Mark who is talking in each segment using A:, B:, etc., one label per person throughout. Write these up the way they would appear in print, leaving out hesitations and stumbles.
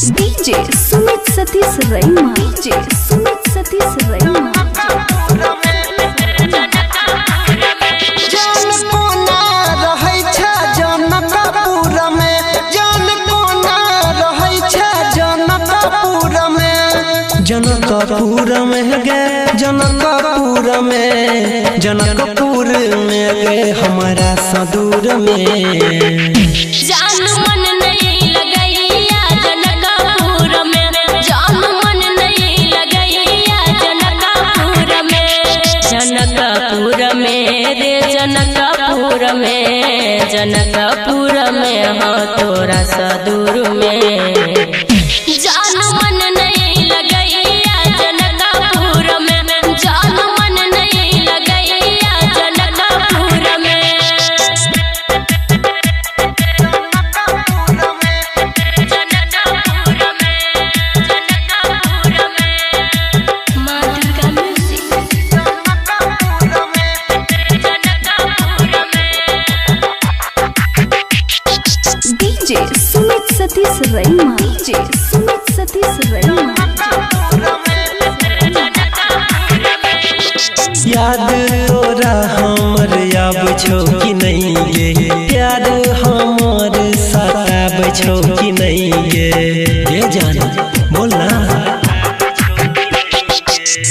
A: DJ Sumit Satish रैमा, DJ Sumit Satish रैमा।
B: जान कोना रहै छै जनकपुर में, जान कोना रहै छै जनकपुर में। जनकपुर में गे, जनकपुर में, जनकपुर में गे हमारा सदूर में।
C: जान मन नहीं लगैया जनकपुर में, जान मन नहीं लगैया जनकपुर में। जनकपुर में रे जनकपुर में, जनकपुर में हाँ तोरा सदूर में। जान मन नहीं लगैया जनकपुर में, जान मन नहीं लगैया जनकपुर में। जनकपुर में, जनकपुर में, माँ दुर्गा म्यूजिक। जनकपुर में।
A: DJ Sumit Satish रैमा, DJ Sumit Satish रैमा।
B: याद तोरा हमर आब छौ कि नहीं गे, प्यार हमर सताब छौ कि नहीं गे। ये जान बोल ना।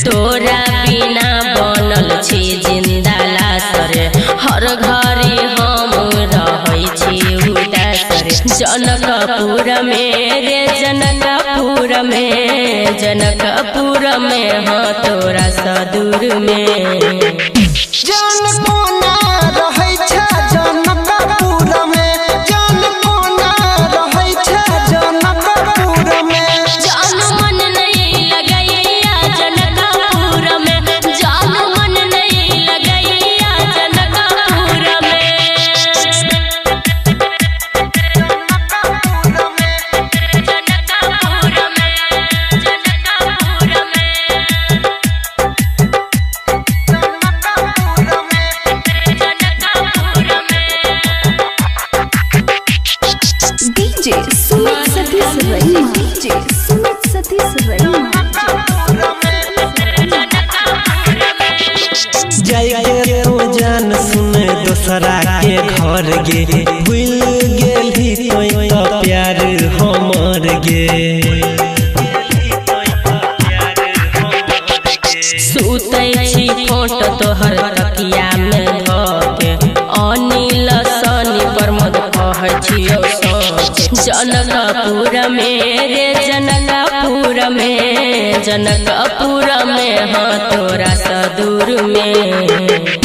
C: तोरा बिना बनल छी जिंदा लाश रे, हर घड़ी हम रहै छी उदास रे। जनकपुर में रे जनकपुर में, जनकपुर में हाँ तोरा सदूर में।
B: जान कोना रहै छै जनकपुर में, जान कोना रहै छै जनकपुर में।
C: जान मन नहीं लगैया जनकपुर में, जान मन नहीं लगैया जनकपुर में। जनकपुर में, जनकपुर में, जनकपुर में।
A: DJ Sumit Satish रैमा, DJ Sumit Satish रैमा।
B: जाइके तो जान सुन दोसरा के घर गे, भूल गेली तोय तो प्यार हमर गे।
C: सुतै छी फोटो तोहर तकिया में धके, अनिल सनी प्रमोद कहै छियौ सच। जनकपुर में रे जनकपुर में, जनकपुर में हाँ तोरा सदूर में।